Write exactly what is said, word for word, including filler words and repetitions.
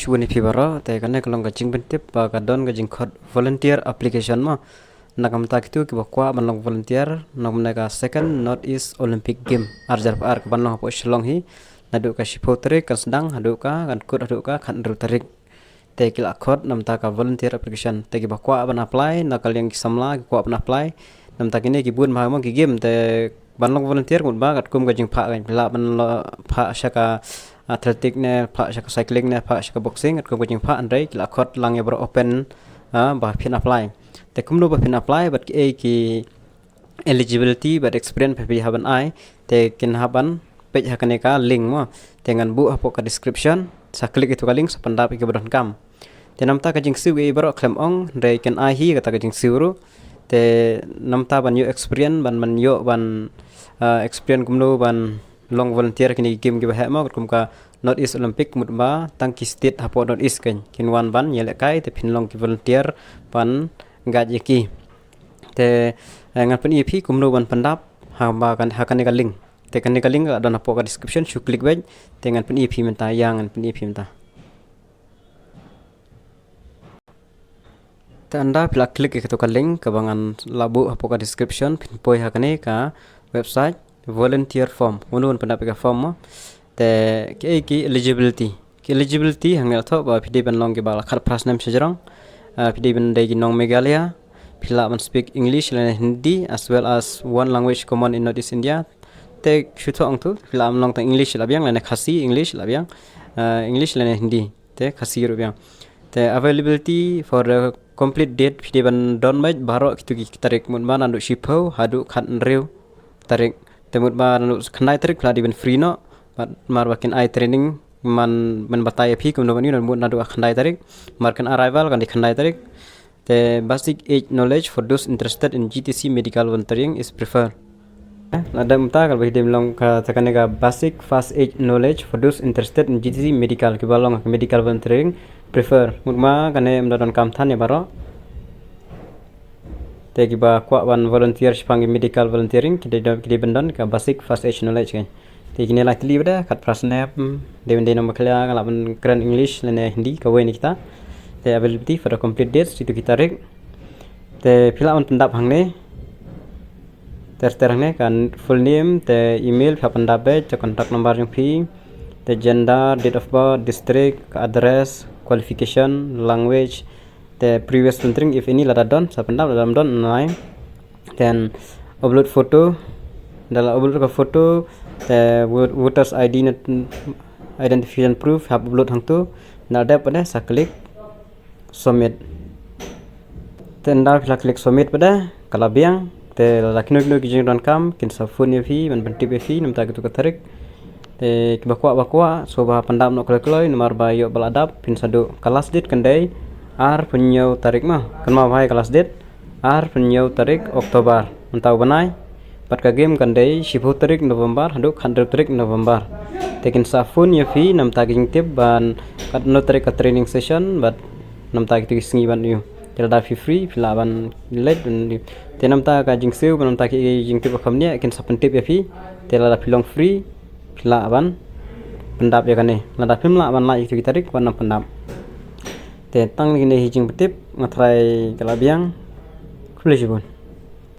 Shibun ïa phi baroh, te kane ka long ka jingpyntip ba ka don ka jingkhot volunteer application mo. Na ka bynta kito kiba kwah ban long volunteer na ka bynta ka second North East Olympic Game ar hajar arphew ar kaban long hapoh Shillong hi. Naduh ka shiphew tarik kan sdang haduh ka, kan kut haduh ka khathynriew tarik. Te ki la khot na ka bynta ka volunteer application. Te kiba kwah ban apply na ka liang ki samla ki kwah ban apply. Na ka bynta kine ki bun bha mo ki game, te ban long volunteer mut ba katkum ka jingphah kan, phi lah ban phah sha ka athletic ne, phah sha ka cycling ne, phah sha ka boxing, katkum ka jingphah, hynrei ki la khot lang ïa baroh open, ah, ba phin apply. Te kumno ba phin apply bad kiei ki eligibility bad experience ba phi hap ban ai, te kin hap ban peit ha kane ka link mo. Te ngan buh hapoh ka description, sa click ïa katu ka link, sa pyndap ïa kiba donkam. Te na ka bynta ka jingsiew, ïa baroh khlem ong, hynrei kin ai hi kata ka jingsiew ruh. Te na ka bynta ban ïoh experience, ban, ban ïoh ban, ah, experience kumno ban long volunteer kine ki game kiba heh mo, katkum ka North East Olympic, mut ba tang ki state hapoh North East kan kin wan ban ïalehkai, te phin long ki volunteer ban guide ïa ki. Te, eh, ngan pyni ïa phi kumno ban pyndap ha ba kan, ha kane ka link. Te kane ka link ka don hapoh ka description, shu click beit. Te ngan pyni ïa phi mynta, ïa ngan pyni ïa phi mynta. Te ynda phi la click ïa katu ka link kaba ngan la buh hapoh ka description, phin poi ha kane ka website, volunteer form. Kumno ban pyndap ïa ka form mo. Te kiei ki eligibility. Ki eligibility hangne la thoh ba phi dei ban long kiba la khatphra snem shajrong. Ah, phi dei ban dei ki nong Meghalaya. Phi lah ban speak English lane Hindi as well as one language common in North East India. Te shu thoh hangtu, phi lah ban long tang English la biang lane Khasi English la biang. Ah, English lane Hindi. Te Khasi ruh biang. Te availability for the complete date, phi dei ban don beit baroh kito ki tarik, mut ba naduh shiphew haduh khathynriew tarik. Te mut ba naduh khyndai tarik phi la dei ban free noh, bad namar ba kin ai training, man, man batai ïa phi kumno ban ïoh, mut naduh khyndai tarik. Namar kan arrival kan dei khyndai tarik. Te basic age knowledge for those interested in G T C medical volunteering is preferred. Lada mynta ka ba phi dei ban long kata kane ka basic first aid knowledge for those interested in G T C medical, kiba long ka medical volunteering prefer. Mut ba kane ym da donkam than ïa baroh. Te kiba kwah ban volunteer shaphang ki medical volunteering ki dei don, ki dei ban don ka basic first aid knowledge kan. Te kine lai tylli pat de, khatphra snem, dei ban dei nong Meghalaya, ka lah ban kren English lane Hindi, kawei na kita. Te availability for the complete dates, kito ki tarik. Te phi lah ban pyndap hangne. Ter ter hangne ka full name, te email phi hap pyndap beit, te contact number jong phi, te gender, date of birth, district, ka address, qualification, language, te previous volunteering if any lada don, sa pyndap, lada ym don, nai. Then upload photo, da la upload ka photo, te vo-, voters I D ne identification proof hap upload hangtu, da dep pat de sa click submit. Te ynda phi la click submit pat de, ka la biang, te lada kino kino ki jingdonkam kin sa phone ïa phi ban pyntip ïa phi namar katu ka tarik. Te kiba kwah ba kwah, sngewbha pyndap noh kloi kloi, namar ba ïoh ba la dap phin sa duh. Ka last date kan dei arphew hynñiew tarik mo. Kynmaw bha ïa ka last date, arphew hynñiew tarik October. Mynta u bnai, bad ka game kan dei shiphew tarik November haduh khathynriew tarik November. Te kin sa phone ïa phi namar ki jingtip ban katno tarik ka training session, bad namar kito ki sngi ban ïoh. Te lada phi free, phi lah ban leit ban ïoh. Te namar ka jingsiew, namar ki jingtip ba kham nia, kin sa pyntip ïa phi. Te lada phi long free, phi lah ban pyndap ïa kane. Lada phim lah ban lait ïa kito ki tarik, wat nang pyndap. Te tang kine hi jingpyntip, nga tharai ka la biang. Khublei shibun.